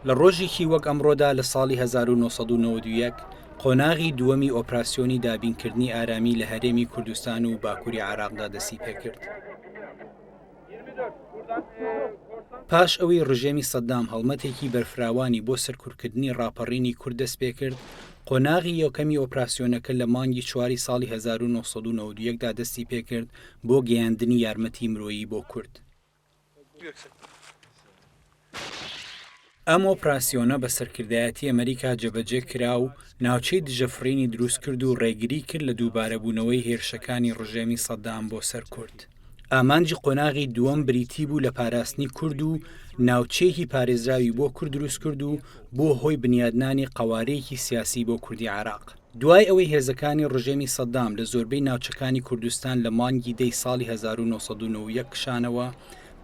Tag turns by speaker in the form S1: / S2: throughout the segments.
S1: لە ڕۆژێکی وەک ئەمڕۆدا لە ساڵی 1991 قۆناغی دووەمی ئۆپراسیۆنی دابینکردنی ئارامی لە هەرێمی کوردستان و باکووری عێراقدا دەستی پێکرد. پاش ئەوەی ڕژێمی سەدام هەڵمەتێکی بەرفراوانی بۆ سەرکوتکردنی ڕاپەڕینی کورد دەستپێکرد، قۆناغی یەکەمی ئۆپراسیۆنەکە لە مانگی چواری ساڵی 1991 دا دەستی پێکرد بۆ گەیاندنی یارمەتی مرۆیی بۆ کورد. ئەم ئۆپراسیۆنە بە سەرکردایەتی ئەمریکا جێبەجێ کرا و ناوچەی دژەفڕینی دروست کرد و ڕێگری کرد لە دووبارەبوونەوەی هێرشەکانی ڕژێمی سەدام بۆ سەر کورد. ئامانجی قۆناغی دووەم بریتی بوو لە پاراستنی کورد و ناوچەیەکی پارێزراوی بۆ کورد دروست کرد و بووە هۆی بنیادنانی قەوارەیەکی سیاسی بۆ کوردی عێراق. دوای ئەوەی هێزەکانی ڕژێمی سەدام لە زۆربەی ناوچەکانی کوردستان لە مانگی دەی ساڵی 1991 کشانەوە،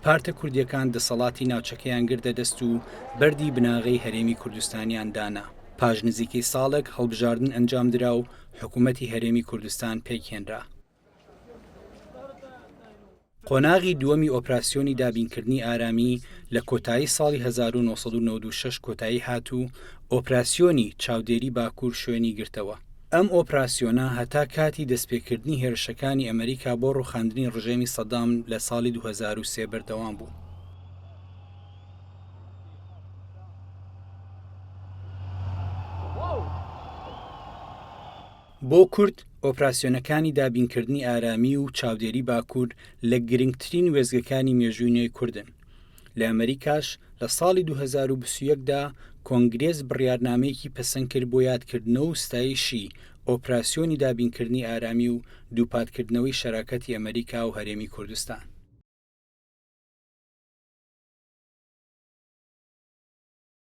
S1: پارتە کوردییەکان دەسەڵاتی ناوچەکەیان گرتە دەست و بەردی بناغەی هەرێمی کوردستانیان دانا. پاش نزیکەی ساڵێک هەڵبژاردن ئەنجامدرا و حکوومەتی هەرێمی کوردستان پێکهێنرا. قۆناغی دووەمی ئۆپراسیۆنی دابینکردنی ئارامی لە کۆتایی ساڵی 1996 کۆتایی هات و ئۆپراسیۆنی چاودێری باکوور شوێنی گرتەوە. ئەم ئۆپراسیۆنە هەتا کاتی دەستپێکردنی هێرشەکانی ئەمریکا بۆ ڕووخاندنی ڕژێمی سەدام لە ساڵی 2003 بەردەوام بوو. بۆ کورد، ئۆپراسیۆنەکانی دابینکردنی ئارامی و چاودێری باکوور لە گرنگترین وێستگەکانی مێژووی نوێی کوردن. لە ئەمریکاش لە ساڵی 2021 دا کۆنگرێس بڕیارنامەیەکی پەسەند کرد بۆ یادکردنەوە و ستایشی ئۆپراسیۆنی دابینکردنی ئارامی و دووپاتکردنەوەی شەراکەتی ئەمریکا و هەرێمی کوردستان.